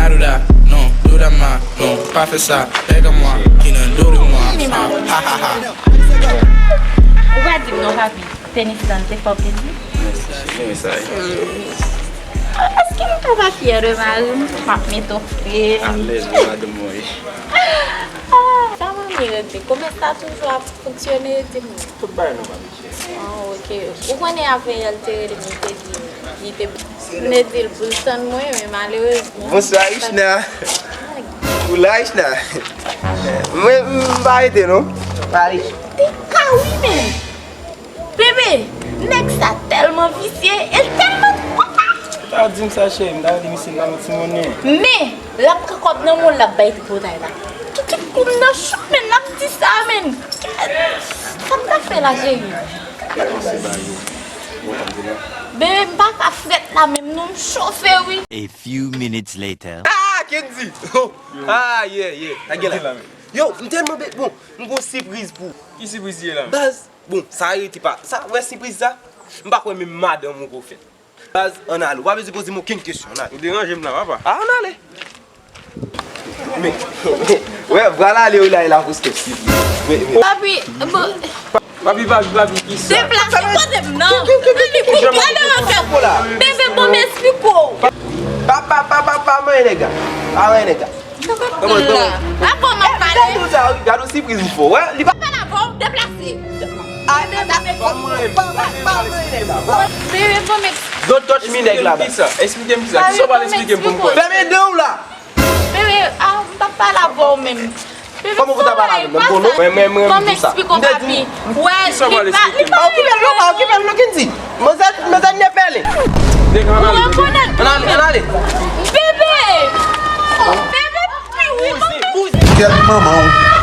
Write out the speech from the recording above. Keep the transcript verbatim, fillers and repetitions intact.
Duda, non, duda más, non, pa fè sa, pega mwa, ki nan dudu mwa, ha, ha, ha, ha. Ou pa di m non, papi. Tenis lan te fè w plezi? Renmen sa wi. Èske m pa ta fyè de mari m? M ap mete w fre. Alèz wi madanm mwen. Ah, sa manmi yo di? Komès la toujou ap fonksyone, di m non. Tout bagay nòmal wi cheri. Ah, ok. Ou konnen avè yè l te rele m, li te di li te vle di l pou l tann mwen, men malerezman. Bonswa Richna. Ou la Richna? Mwen m pa rete non. Mari. Te ka wi men. Bebe, nèg sa tèlman visye, e l tèlman tripotay. Ou ta di m sa cheri, m ta di misye pa yon timonnen. Men, l ap pran kòb nan men w, l ap bay tripotay la. Kikit kou m nan cho men, l ap di sa men. Sa m ta fè la cheri? Bebe, m pa ka frèt la menm non, m chofe wi. A few minutes later. Ah, Kendy! Ah, yeah, yeah. Sa gen la. Yo, m tèlman be-, bon, m gon sipriz pou ou. Ki sipriz ye la? Baz, bon, sa rete pa. Sa, wè sipriz sa? M pa kwè menm madanm ou ko fè. Baz, ann ale. Ou pa bezwen poze m okenn kesyon, ann ale. Ou deranje m la, papa. Ah, ann ale. Men, wè, vwala ale ou la, e la pou stèp. Men, men. Papi, bon, Papi, papi, papi, ki sa? deplase kote m nan. Li pou gade nan fè. Bebe, bon, m esplike w. Pa, pa, pa, pa, pa manyen nèg la. Pa manyen nèg la. Avan m ap pale. Gade yon sa, gade yon sipriz m fè w. Wè, li pa. Pale avè w, deplase. Pa manyen, pa, pa, pa manyen nèg la. Bebe, bon, m esplike. Don't touch me nèg la, baz. Ki sa? Esplike m ki sa. Ki sa w pral esplike m pou m kwè? Fèmen dan w la. Bebe, ah, m p ap pale avè w menm. Bebe, Kòman pou ta pale avè m? M konnen. Mwen, mwen, mwen, Kòman di sa. esplike w, papi? Wè, Ki sa w pral esplike m? Pa okipe l non, pa okipe l non, Kendy. Manzè, manzè nèpèle. Nèg ann ale. Rekonèt Ann ale, ann ale. Bebe! Bebe, pi wi, mwen. Kèt manman w.